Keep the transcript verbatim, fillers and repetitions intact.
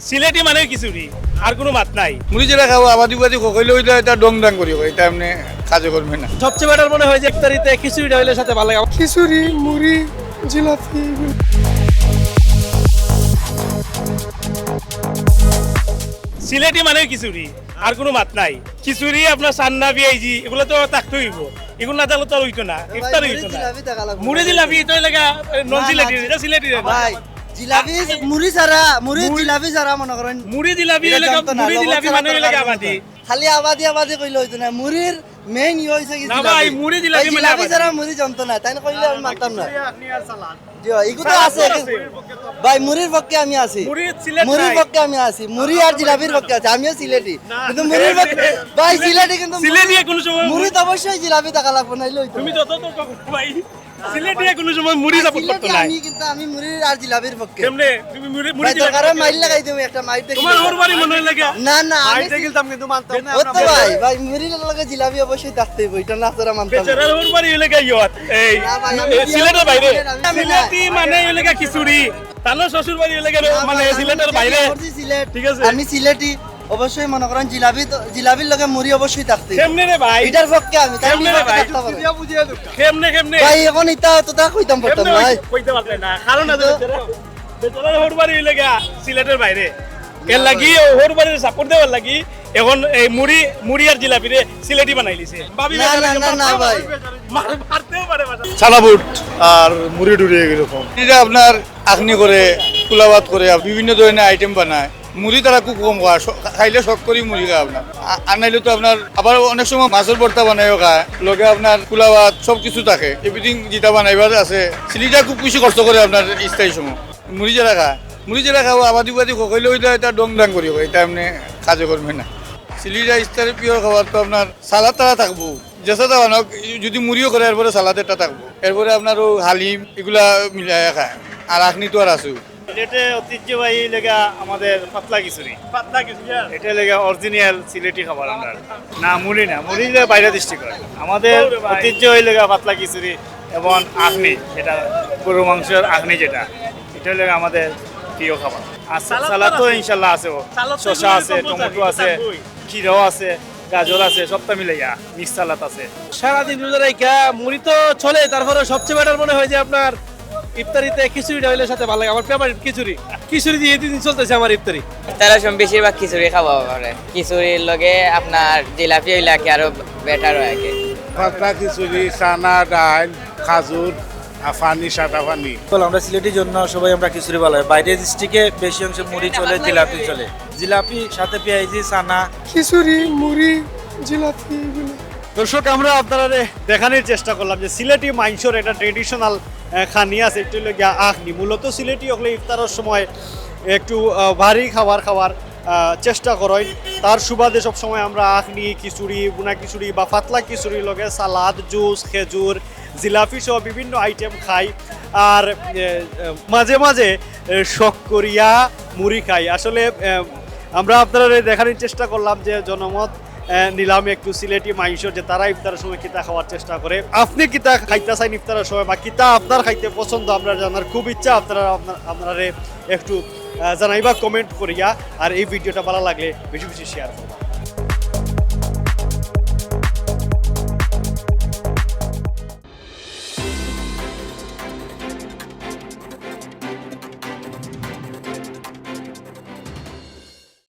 সিলেটি মানে খিচুড়ি, আর কোনো মাত নাই। মুড়ি যেটা খাবো, আবাদি বাদি কইলে ওইটা, এটা ডং ডং করি, এটা এমনি কাজে করবে না। সবচেয়ে বেটার মনে হয় যে ইফতারিতে খিচুড়িটা হইলে সাথে ভালো লাগে। খিচুড়ি, মুড়ি, জিলাপি। সিলেটি মানে খিচুড়ি, আর কোনো মাত নাই। খিচুড়ি, আপনার সান্না, পিয়াইজি, এগুলো তো থাকতে হইব। এগুলো না থাকলে তো আর হইতো না, ইফতার হইতো না। মুড়ি জিলাপি, এটা এলাকা নন সিলেটি, এটা সিলেটি না। ভাই, জিলাপি, মুড়ি ছাড়া, মুড়ি জিলাপি ছাড়া মনে করেন মুড়ি জিলাপি এলাকা, মুড়ি জিলাপি মানে এলাকা আবাদি। খালি আবাদি আবাদি কইলে হইতো না, মুড়ির মেইন ইয়ে হইছে কি না জিলাপি। ভাই, মুড়ি জিলাপি মানে জিলাপি ছাড়া মুড়ি জমতো না, তাই না কইলে আমি মানতাম না। জি ভাই, এগুলো তো আছে। ভাই, মুড়ির পক্ষে আমি আছি। মুড়ির পক্ষে আমি আছি। মুড়ি আর জিলাপির পক্ষে আছি। আমিও সিলেটি। কিন্তু মুড়ির পক্ষে, ভাই, সিলেটি কিন্তু সিলেটি কোনো সময় মুড়ি তো অবশ্যই জিলাপি থাকা লাগবো, নাইলে হইতো না। তুমি যত তো ভাই, সিলেটি কোনো সময় মুড়ি সাপোর্ট করতে নাই। আমি কিন্তু, আমি মুড়ি আর জিলাপির পক্ষে। কেমনে? তুমি মুড়ি, মুড়ি ভাই, দরকার হয় মাইর লাগাই দেবো একটা, মাইর দেখি। তোমার ওর বাড়ি মনে হয় লাগে। না, না, আমি মাইর দেখতাম কিন্তু মানতাম না। ও তো ভাই, ভাই, মুড়ির লগে জিলাপি অবশ্যই থাকতে হইব, এটা না ছাড়া মানতাম না। বেচারার ওর বাড়ি হইলে গিয়া ইয়াত, এই, না ভাই, আমি এই সিলেটের বাইরে। আমি না। সিলেটি মানে হইলে গিয়া খিচুড়ি। তার শ্বশুর বাড়ি হইলে গিয়া না মানে ভাই, আমি সিলেটের বাইরে। সিলেট। ঠিক আছে। আমি সিলেটি। অবশ্যই মনে করেন জিলাপি তো, জিলাপির লগে মুড়ি অবশ্যই থাকতে। কেমনে রে ভাই? এটার পক্ষে আমি, তাই কেমনে রে ভাই? থাকতে পারে। কেমনে, কেমনে? ভাই, এখন এটা তো তা কইতাম পারতাম কেমনে না। কইতে পারতাম না। কারণ আছে কিন্তু বেচারা, বেচারা হরবাড়ি হইলে গা সিলেটের বাইরে। এর লাগি ও হরবাড়ির সাপোর্ট দেওয়ার লাগি এখন এই মুড়ি, মুড়ি আর জিলাপিরে সিলেটি বানাই লিছে। ভাবি না, বেচারা না, না, না, ভাই। মার-, মারতেও পারে বাসা। সাদা বুট আর মুড়ি টুড়ি এরকম। এটা আপনার আখনি করে, কুলাবাত করে, বিভিন্ন ধরনের আইটেম বানায়। মুড়ি তারা খুব কম খায়, শ-, খাইলে শখ করি মুড়ি খায় আপনার। আ-, আর নাইলে তো আপনার আবার অনেক সময় মাছের ভর্তা বানাইও খায়, লগে আপনার কুলাবাত সব কিছু থাকে। এভরিথিং যেটা বানাইবার আছে, সিলেটিরা খুব বেশি কষ্ট করে আপনার ইফতারির সময়। মুড়ি যেটা খায়, মুড়ি যেটা খাবো, আবাদি বাদি কইলে ওইটা, এটা ডং ডং করি হয়, এটা এমনি কাজে করবে না। সিলেটিরা ইফতারি প্রিয় খাবার তো আপনার সালাদ তারা থাকবো, যেটা বানাও, যদি মুড়িও করে, এরপরে সালাদ একটা থাকবো, এরপরে আপনার ও হালিম, এগুলা মিলাইয়া খায়। আর আখনি তো আর আছে। সিলেটে ঐতিহ্যবাহী লেগা আমাদের পাতলা খিচুড়ি। পাতলা খিচুড়ি, হ্যাঁ। এটা লেগা অরিজিনাল সিলেটি খাবার আমরা। না, মুড়ি না, মুড়ি লেগা বাইরে দৃষ্টি করে। আমাদের ও রে ভাই। ঐতিহ্য হইল লেগা পাতলা খিচুড়ি এবং আখনি, যেটা গরু মাংসের আখনি যেটা, এটা লেগা আমাদের প্রিয় খাবার। আর সালাদ সালাদ তো আছে। ইনশাল্লাহ আছে, ও। সালাদ তো শসা আছে, ইনশাল্লাহ টমেটো আছে, থাকবোই। খিরাও আছে, গাজর আছে, সবটা মিলাইয়া মিক্স সালাদ আছে। সারাদিন রোজা রাখা মুড়ি তো চলে, তারপরে সবচেয়ে বেটার মনে হয় যে আপনার ইফতারিতে খিচুড়িটা হইলে সাথে ভালো লাগে। আমার ফেভারিট খিচুড়ি, খিচুড়ি দিয়ে দিন চলতেছে আমার ইফতারি। ইফতারের সময় বেশিরভাগ খিচুড়ি খাওয়া হয়। খিচুড়ির লগে আপনার জিলাপি হইলে কি আরো বেটার হয় আর কি। পাতলা খিচুড়ি, চানা, ডাল, খাজুর, আর পানি, সাদা পানি। বল, আমরা সিলেটি জন্য সবাই আমরা খিচুড়ি ভালো হয়। বাইরের ডিস্ট্রিক্টে বেশি অংশে মুড়ি চলে, জিলাপি চলে। জিলাপি সাথে পেঁয়াজি, চানা। খিচুড়ি, মুড়ি, জিলাপি এগুলো। দর্শক, আমরা আপনারারে দেখানির চেষ্টা করলাম যে সিলেটি মাইনষর একটা ট্রেডিশনাল, আহ, খানি আছে, একটু হইলো গিয়া আখনি। মূলত সিলেটি হকলে ইফতারের সময় একটু, আহ, ভারী খাবার খাওয়ার, আহ, চেষ্টা করইন। তার সুবাদে সবসময় আমরা আখনি, খিচুড়ি, বুনা খিচুড়ি বা পাতলা খিচুড়ির লগে সালাদ, জুস, খেজুর, জিলাপি সহ বিভিন্ন আইটেম খাই। আর, এ, এ, মাঝে মাঝে, এ, শখ করিয়া মুড়ি খাই। আসলে, এ, আমরা আপনারারে দেখানির চেষ্টা করলাম যে জনমত, এ, নিলাম একটু সিলেটি মাইনষর যে তারা ইফতারের সময় কিতা খাওয়ার চেষ্টা করে। আপনি কিতা খাইতা চাইন ইফতারের সময় বা কিতা আপনার খাইতে পছন্দ, আমরা জানার খুব ইচ্ছা। আপনারা আপনার, আপনারারে একটু, আহ, জানাইবা কমেন্ট করিয়া। আর এই ভিডিওটা ভালো লাগলে বেশি বেশি শেয়ার করবা।